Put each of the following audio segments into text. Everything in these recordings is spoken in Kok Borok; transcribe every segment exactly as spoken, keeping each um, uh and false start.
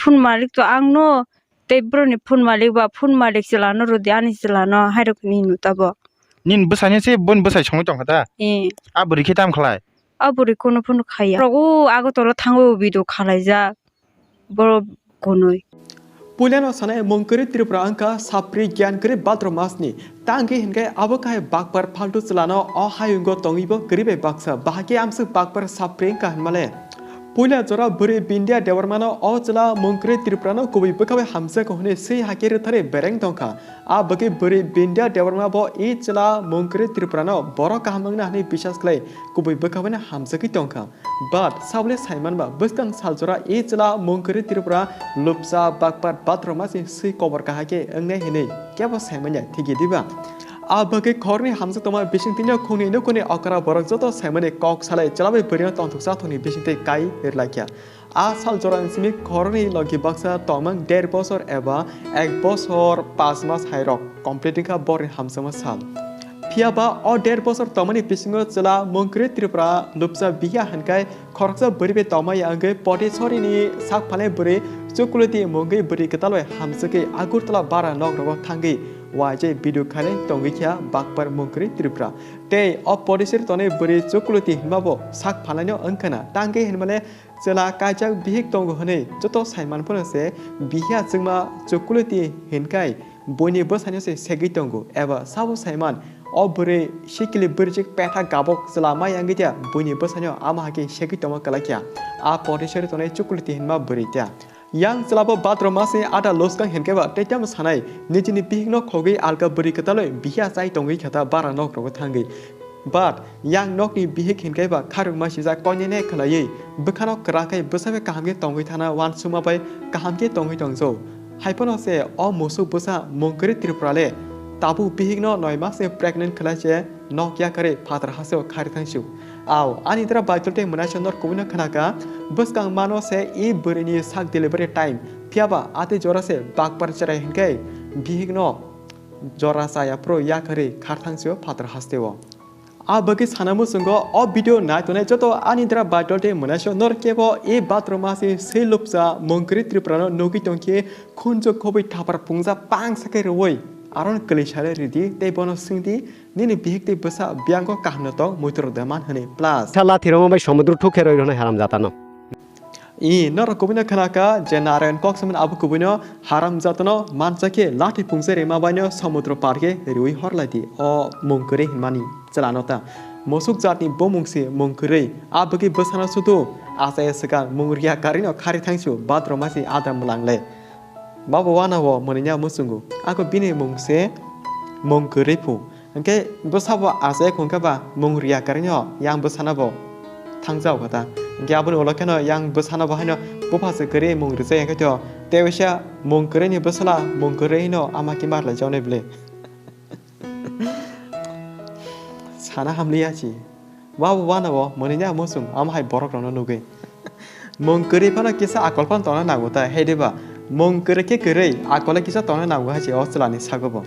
phone malik to ang no, tei bro ni phone malik ba phone malik chwla no rwdi ani chwla no hai rok ni hino tabok. Nini bwsai no se boni bwsai songwi tongkha da? Eh. A bwrwi khe tam khlai? A bwrwi kono phone khaya. Rok o Agartala thango video khalaijak. Borok kunui. Puilano sanai mung kwrwi Tripura wngkha sapri giyan kwrwi Bhadra masni. Tangwi hinkhe abo kahai bakpar phaltu chwlano o hayungo tongwibo kwrwi bai baksa. Bahai khe amswk bakpar sapri wngkha hinmale. Puila jora bwrwi Bindya Debbarmano o chwla mung kwrwi Tripurano kubui bwkha bai hamjakgo hwnwi swi hakhe rwtharwi bereng tongkha. A bagwi bwrwi Bindya Debbarma bo e chwla mung kwrwi Tripurano borok kaham wngna hwnwi biswas khlai kubui bwkha bai hamjagwi tongkha. But sabole saimanba bwskang saljora e chwla mung kwrwi Tripura lupsa bakpar Bhadra masni swi kobor kahai khe wngnai hinwi kebo saimanya thigi diba? A bagwi khoroknwi hamjak tongma bisingtwino khungni nukhungni okra borok joto saimani kok salai chwla bai bwrwino tongthoksa thokni bisingtwi kai rwlaikha. A saljorani simi khoroknwi logi baksa tongmung der bosor eba ek bosor pas mas hairok complete wngkha borokni hamjakma sal. Phiyaba o der bosor tongmani bisingo chwla mung kwrwi Tripura lupsa biya hinkhai khoroksa bwrwi bai tongmaya wngwi Potisorini sak phalai bwrwi Chukuliti mungwi bwrwi kwtal bai hamjagwi Agartala bara nok rogo thangwi waijai video khailai tongwi kha bakpar mung kwrwi Tripura. Tei o Potisori tonwi bwrwi Chukuliti hinmabo sak phalaino wngkhana tangwi hinmale chwla kaijak bihik tongo hwnwi joto saiman phano se bihiya chwngma Chukuliti hinkhai buini bwsaino se segwi tongo eba sabo saiman o bwrwi sikili bwrwijik petha gabok chwla mai wngwi tya buini bwsaino ama hakhe segwi tongma kwlai kya a Potisori tonwi Chukuliti hinma bwrwi tya. Yang chwlabo Bhadra masni ada loskang hinkhe ba tei tamo sanai nijini bihikno khogwi alka bwrwi kwtalwi bihiya chai tongwi kha ta bara nok rogo thangwi. But yang nokni bihik hinkhe ba kharwngma sijak koinene khwlaiwi bwkhano kwrak khe bwsa bai kaham khe tongwi thana uansukma bai kaham khe tongwi tongjo. Hai phano se o musuk bwsa mung kwrwi Tripura le tabuk bihikno noi masni pregnant khwlai se nok yakarwi phatar hasteo khari thangsu. Ao, ani dra Baitul tei mwnaisa nor kubui no khna kha, bwskang mano se e bwrwi ni sak delivery time. Phiyaba atwi jora se bakpar cherai hinkhe bihik no jora chaya phuru yakarwi kharthang sio phatar hasteo. A bagwi sana muchungo o video nai tongnai joto ani dra Baitul tei mwnaisa nor kebo e Bhadra masni swi lupsa mung kwrwi Tripura no nugwi tongkhe khunju khobwi thapar pungja pang sakhe rwui aron kwlwi salai ridi tei bono swngdi. Nini bihik tei bwsa biyangko kaham no tong muitrok da man hwnwi plus. Sa lathi rwma bai somudro thuk khe roi rwnai haram jata no. I norok kubui no khna kha je Narayan kok samani abo kubui no haram jata no mancha khe lathi pungsa rima bai no somudro par khe riui hor lai di o mung kwrwi hinmani chwla no ta. Musuk jat ni bumung se mung kwrwi a bagwi bwsa no sudu achai swkang mung riya karwi no khari thangsu Bhadra masi adam mwlang le. Babo wana bo mwnwi ya muchungo. Ako bini mung se mung kwrwi phu. Hwnkhe bwsabo achai khungkhe ba mung riya karino yang bwsano bo thangjao kha ta. Hwnkhe aboni ulo kheno yang bwsano bo haino bupha se kwrwi mung rijak ya khe to tei waisa mung kwrwini bwsala mung kwrwino ama khe mar lai jaunai bwle. Sana hamliya chi. Wabo wana bo mwnwi ya muchung, amo hai borok rokno nugwi. Mung kwrwi phano kisa akol phano tongna nango ta, hai diba? Mung kwrwi khe kwrwi, akole kisa tongna nango hai se o chwlani sago bo.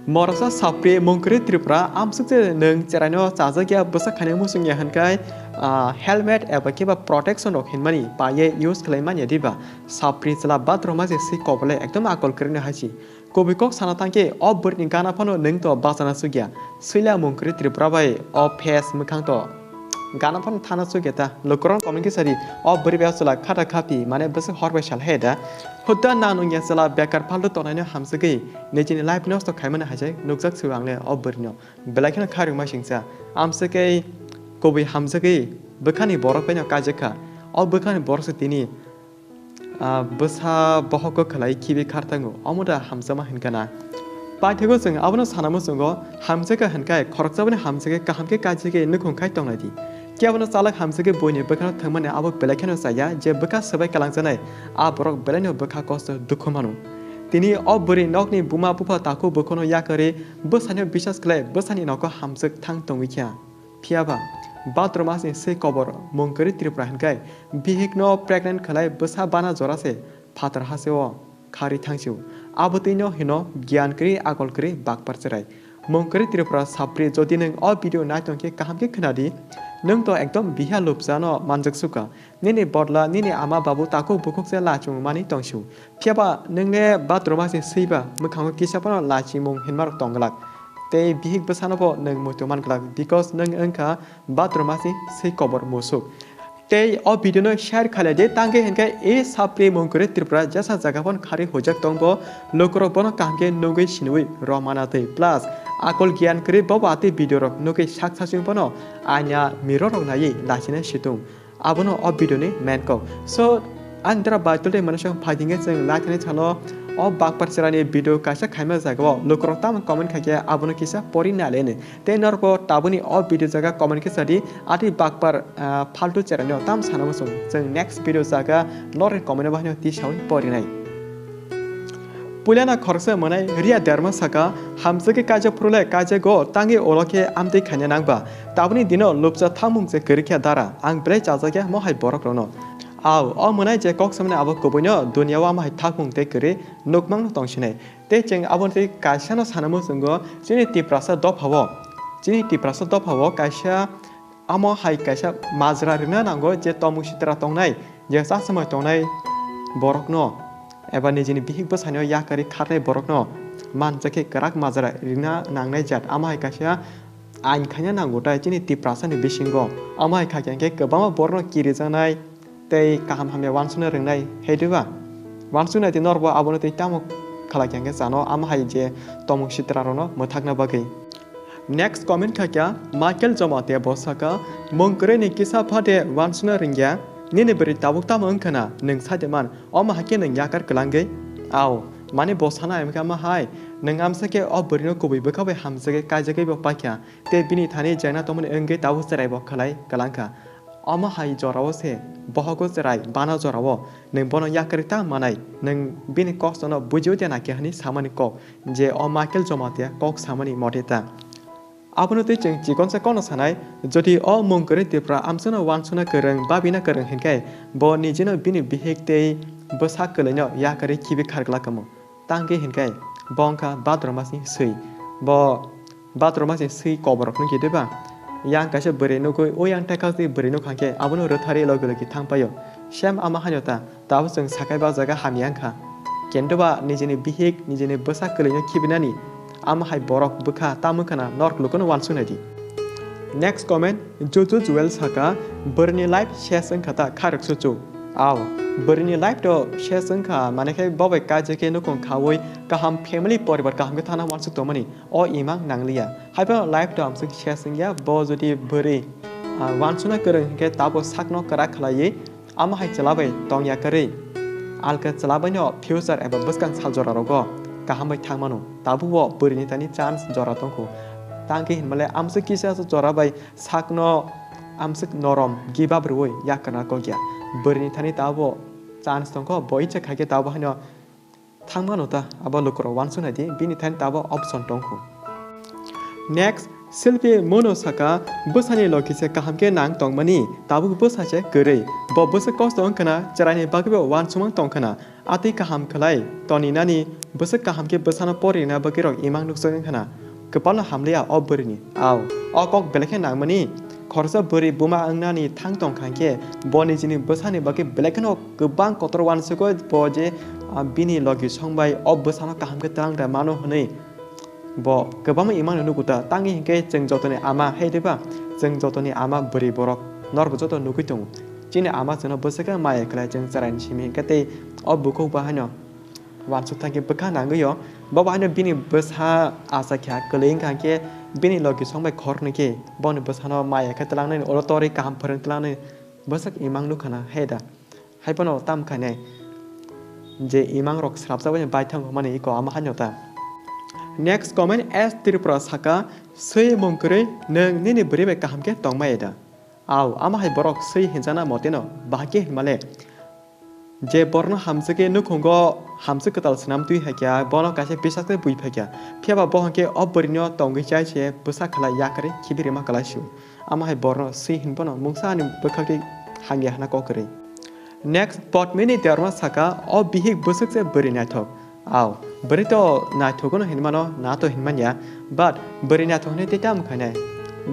Moroksa sapri mung kwrwi Tripura, amsuk je nwng cheraino chajak ya, bwsa khaina muchung ya hwnkhai, ah, helmet eba khe ba protection rok hinmani paiye use khlai manya diba? Sapri chwla bathroom ma je swi kobole ekdom akol kwrwino hai se. Kubui kok sana thangkhe o bwrwini gana phano nwng to bachana chukya. Swila mung kwrwi Tripura bai o face mwkhang to gana phano thana chukya ta. Lukurok comment khe sadi o bwrwi bai o chwla khata khapti mane bwswk hor bai sal hai da. Hutta nang nungya chwla bekar phaltu tongnai no hamsagwi nijini life nosto khaimani hai se nukjak swi ang le o bwrwino. Belai kheno kharwngma singsa. Amsagwi kubui hamsagwi bwkhani borok bai no kaijakha. O bwkhani borok se tini Ah, bwsa bohok kwkhwlai khibi kharthango, omo da hamjakma hinkha na? Paithago chwng abono sana muchungo, hamjakha hinkhai khoroksaboni hamjakhe kaham khe kaijagwi nukhung khai tongnai di. Kebono chalak hamjakhe buini bwkhano thwngmani abo belai kheno chaya je bwkha swbai kwlangjaknai, a borok belaino bwkha kosto dukhu mano. Tini o bwrwi nokni buma bupha takhuk bukhukno yakarwi bwsano biswas khlai bwsani nogo hamjak thang tongwi kha. Phiyaba, bathroom asni se kobor mung kwrwi Tripura hinkhai, bihikno pregnant khlai bwsa bana jora se phatar hasteo khari thangsio. Abotwino hino giyan kwrwi akol kwrwi bakpar chwrai. Mung kwrwi Tripura sapri, jodi nwng o video nai tongkhe kaham khe khwnadi. Nwng to ekdom biha lupjano manjak sukha. Nini bodla nini ama babu takhuk bukhuk se lachung mani tongsu. Phiyaba nwng le bathroom ha se swiba mwkhango kisa phano lachimung hinmarok tongglak. Tei bihik bwsano bo nwng muitu manglak because nwng wngkha bathroom ha se swi kobor musuk. Tei o video no share khailai di, tangwi hinkhe e sapri mung kwrwi Tripura jesa jaga phano kharwi huijak tongbo, lukurok bono kaham khe nugwi sinwi rw mana twi. Plus, akol giyan kwrwi bobo atwi video rok nugwi sak sachwng phano aina mirror rok naiwi lachina situng. Abono o video ni main kok. So, ang dara Baitul tei Manasang phaidingkhe chwng laithani thalo o bakpar cherani video kaisa khaima jagao lukurok tamo comment khaikhe abono kisa pori nalene. Tei norbo tabuni o video jaga comment khe sadi, atwi bakpar, ah, faltu cherani o tam sana muchung. Chwng next video jaga norni comment o bahino tisawi porinai. Puilana khoroksa mwnai Ria Derma saka, hamjagwi kaijak phuru le kaijago, tangwi ulo khe amtwi khaina nangba. Tabuni dino lupcha thangmung je kwrwi khe dara, ang belai chajakya mohai borok rokno. Au, o mwnai je kok samani abo kubuino duniya o amahai thangmung tei kwrwi nukmang no tongsinai. Tei chwng aboni tei kaisa no sana muchungo chini Tiprasa dopha o. Chini Tiprasa dopha o kaisa Amo hai kaisa majra rwna nango je tomung sitra tongnai, je chasmai tongnai borokno, eba nijini bihik bwsani o yakarwi kharnai borokno manjakhe kwrak majra rwna nangnai jat. Amo hai kaisa ain khaina nango tai chini Tiprasani bisingo. Amo hai kha khe kwbangma borokno kirijaknai tei kaham hamya uansukna rwngnai, hai diba? Uansuknai tei norbo abono tei tamo khalai khe chano, amo hai je tomung sitra rokno mwthakna bagwi. Next comment kha kya Michael Jamatia bo saka, "Mung kwrwi ni kisa pha de uansukna rwngya, nini bwrwi tabuk tamo wngkha na, nwng sa de man, omo hai khe nwng yakar kwlangwi?" Au, mani bo sana wngkha ma hai, nwng amsa khe o bwrwi no kubui bwkha bai hamjagwi kaijagwi bo paikha, tei bini thani jengna tongmani wngwi tabuk chwrai bo khlai kwlangkha. Omo hai jorao se bohogo chwrai bana jorao nwng bono yakarwi ta manai, nwng bini kostono bujiwi de na khe hwnwi samani kok. Je o Michael Jamatia kok samani mote ta. Abono tei chwng chikonsa kokno sanai, jodi o mung kwrwi Tipra amchwkno uansukna kwrwng, babina kwrwng hinkhe bo nijino bini bihik tei bwsak kwlwino yakarwi khibi kharglak kwmung. Tangkhe hinkhe bo wngkha bathroom masni swi. Bo bathroom masni swi koborok nukhi diba? Yang kaisa bwrwi nukwi, o yang tekha twi bwrwi nukha khe abono rwtharwi logi logi thangpaio. Same ama haino ta. Tabuk chwng sakai ba jaga hamya wngkha. Kintu ba nijini bihik, nijini bwsa kwlwino khibinani amo hai borok bwkha, tamo wngkha na norok lukuno uansuknai di. Next comment, Juju Jewel saka, "Bwrwini life ses wngkha ta kharok suchu." Ao, bwrwini life to ses wngkha, mane khe bo bai kaijak khe nukhung khaui kaham family poribar kaham khe thana uansuk tongmani o imang nangliya. Haiphano life to amswk ses wngya, bo jodi bwrwi, ah, uansukna kwrwng hinkhe tabuk sakno kwrak khlaiwi Amo hai chwla bai tong ya kwrwi. Alka chwla bai no future eba bwskang sal jora rogo kaham bai thang mano. Tabuk bo bwrwi ni thani chance jora tongkho. Tangkhe hinmale amswk kisa jora bai sakno amswk norom give up rwui yakarna kok ya. Bwrwi ni thani tabuk chance tongkho, bo icha khaikhe tabuk haino Thangmano ta, abo lukurok uansuknai di, bini thani tabuk option tongkho. Next, Silpi Mono saka, bwsani logi se kaham khe nang tongmani, tabuk bwsa se kwrwi. Bo bwswk kosto wngkhwna, chwraini bagwibo uansukmang tongkhwna. Atwi kaham khlai, toni nani bwswk kaham khe bwsano porinani bagwirok imang nukjak wngkhwna. Kwpalno hamliya o bwrwini. Ao, o kok belai khe nangmani. Khoroksa bwrwi buma wngnani thang tong kha khe, bo nijini bwsani bagwi belai kheno kwbang kotor uansukgo, bo je, ah, bini logi song bai o bwsano kaham khe twlang da mano hwnwi bo kwbangma imangno nugo ta. Tangwi hinkhe chwng jotoni ama, hai diba? Chwng jotoni ama bwrwi borok norbo joto nugwi tongo. Chini ama chwngno bwswk khe maya khlai, chwng chwraini simi hinkhe tei o bukhuk bo haino Uansuk thangkhe bwkha nangwi-o, bo bahai'-no bini bwsa acha khe kwlwi wngkha khe bini logi song bai khoroknwi khe boni bwsano maya khe twlangnani, oro torwi kaham phwrwng twlangnani bwswk imang nukha na, he da? Hai phano tam khainai je imangrok swrapjak bai baithang hwnmani iko ama haino ta. Next comment, S Tripura saka, "Swi mung kwrwi nwng nini bwrwi bai kaham khe tongmaya da?" Au, ama hai borok swi hinjana moteno bahai khe hinmale. Je borokno hamjwkhe nukhungo hamjwk kwtal swnam twi hai khe, bono kaisa bwsakhe bui phai kha. Phiya ba bo hwnkhe o bwrwino tongwi chai se bwsa khlai yakarwi khibi rima kwlai su. Ama hai borokno swi hinphano mungsa ani bwkhaktwi hamya hwna kok kwrwi. Next, Potmini Debbarma saka, o bihik bwswk se bwrwi naithok. Au, bwrwi to naithok no hinmano, na to hinmanya, but bwrwi naithok hwnwi tei tamo khainai?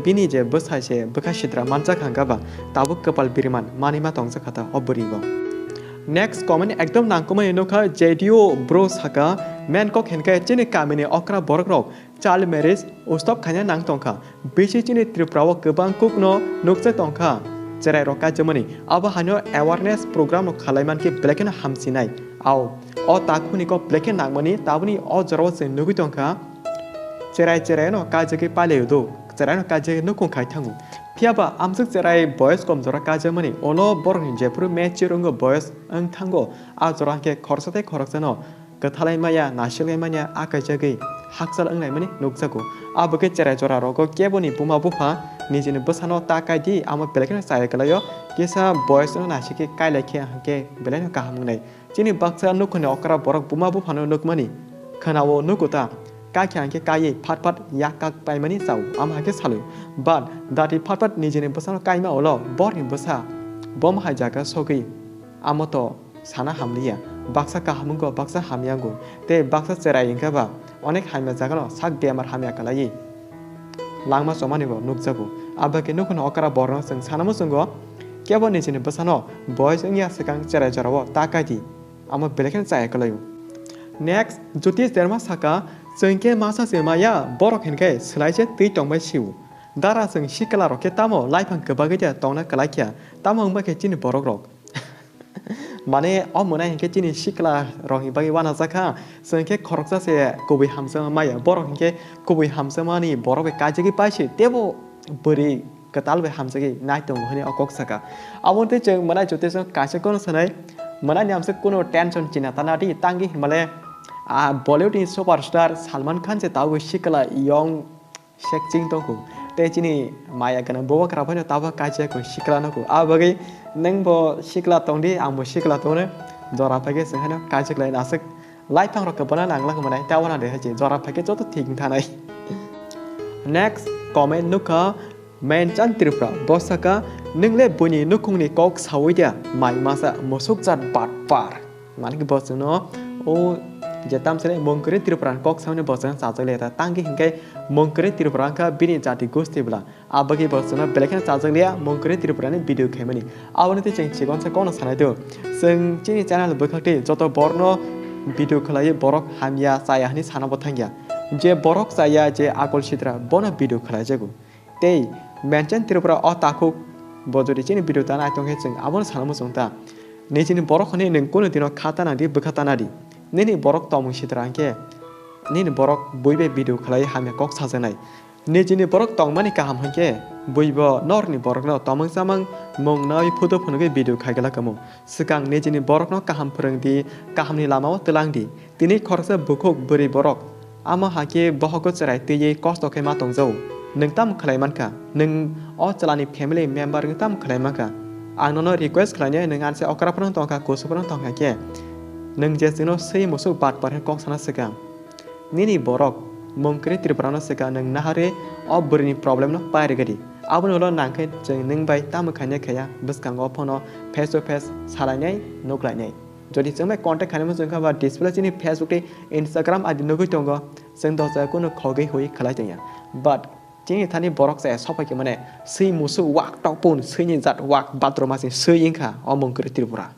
Bini je bwsai se bwkha sitra manjak hangkha ba tabuk kwpal biriman manwi ma tongjak kha ta o bwrwi bo. Next comment ekdom nangkukmani nukha, J D O bro saka, main kok hinkhe chini kamini okra borok rok child marriage stop khaina nang tongkha. Bisi chini Tripura o kwbang kuk no nukjak tongkha cherai rok kaijakmani. Abo haino awareness program rok khalai mankhe belai kheno hamsinai. Ao, o takhukni kok belai khe nangmani taboni o jorao chwng nugwi tongkha. Cherai cherai no kaijagwi pailai do, cherai no kaijagwi nukung khai thango. Phiya ba amswk cherai boyos kom jora kaijakmani, ulo borokni jephuru mature wngo boyos wng thango, a jora hwnkhe khoroksa tei khoroksa no kwthalai maya, nasilai manya, a kaijagwi hakchal wnglaimani nukjago. Abo khe cherai jora rogo keboni buma bupha nijini bwsano ta kai di, amo belai kheno chaya kwlaio, kisa boyos no nasikhe kailai khe hwnkhe belai no kaham wngnai. Chini baksa nukhungni okra borok buma buphano nukmani khwnao nugo ta, kakhe hwnkhe kaiwi phat phat yak kak paimani chao, amo hai khe salwi. But dati phat phat nijini bwsano kaima ulo borni bwsa bomo hai jaga sogwi amo to sana hamliya, baksa kaham wngo, baksa hamya wngo, tei baksa cherai wngkha ba onek hamya jagano sak bemar hamya kwlaiwi langma chomani bo nukjago. Abagwi nukhungni okra borokno chwng sana muchungo, kebo nijini bwsano boyos wngya swkang cherai jorao ta kai di, amo belai kheno chaya kwlaio. Next, Jyotish Derma saka, chwng khe masa se maya, borok hinkhe swlai se twi tongbai sio. Dara chwng sikla rok khe tamo laiphang kwbagwi de tongna kwlai khe, tamo wngba khe chini borok rok. Mane o mwnai hinkhe chini sikla rokni bagwi uanajak kha, chwng khe khoroksa se kubui hamjakma maya, borok hinkhe kubui hamjakmani borok bai kaijagwi pai se teibo bwrwi kwtal bai hamjagwi nai tongo hwnwi o kok saka. Aboni tei chwng mwnai Jyotish no kaisa kono sanai, mwnai ni amswk kunu tension china tana di, tangwi hinmale a Bollywood ni superstar Salman Khan se tabuk sikla yong sek ching tongkho. Tei chini maya gwnang bubagra phano tabuk kaisa kho sikla no kho. Abo bagwi nwng bo sikla tong di, ang bo sikla tong no. Jora phai khe chwng haino kaisa khlai aswk laiphang rok kwbana nang lang manai, ta wana de hai se jora phai khe joto thik wng thanai. Next comment nukha Menchan Tripura, bo saka, "Nwng le buini nukhungni kok saui dia, mai masa musuk jat batpar." Mane khe bo chwngno o je tamsele Mongkri Tripura ni kok samani bo chwngno chajak le ta. Tangki hinkhe Mongkri Tripura wngkha bini jati gosti bwla. Abagwi bo chwngno belai kheno chajak liya Mongkri Tripura ni video khaimani. Aboni tei chwng chikonsa kokno sanai do. Chwng chini channel bwkhak tei joto borokno video khlaiwi borok hamya chaya hwnwi sana bo thangya. Je borok chaya je akol sitra bono video khlaijago. Tei Menchan Tripura o takhuk bo jodi chini video ta nai tongkhe chwng abono sana muchung ta. Nijini borok hwnwi nwng kunu dino kha ta nang di, bwkha ta na di. Nini borok tongmung sitra hwnkhe nini borok bui bai video khlai hamya kok sajaknai. Nijini borok tongmani kaham hwnkhe bui bo norni borokno tongmung chamung mung nawi photo phunugwi video khai glak omo. Swkang nijini borokno kaham phwrwng di, kahamni lamao twlang di. Tini khoroksa bukhuk bwrwi borok, amo hakhe bohogo chwrai twiwi kosto khe ma tongjago. Nwng tamo khlai mankha? Nwng o chwlani family member wngwi tamo khlai mankha? Ang nono request khlainai, nwng anse okra phano tongkha, kusu phano tongkha khe, nwng je chwngno swi musuk batpar hwnwi kok sana swkang. Nini borok Mongkri Tripura no swkang nwng naharwi o bwrwini problem no pairwgwi di. Aboni ulo nangkhe chwng nwng bai tamo khainai khaiya bwskango phano face to face salainai, nuklainai. Jodi chwng bai contact khainai muchung kha ba display chini Facebook tei Instagram I D nugwi tongo, chwng dosa kunu khogwi hui khlai tongya. But chini thani borok chaya sopai khe mane swi musuk wak tokpun, swini jat wak bathroom asing swi wngkha o Mongkri Tripura.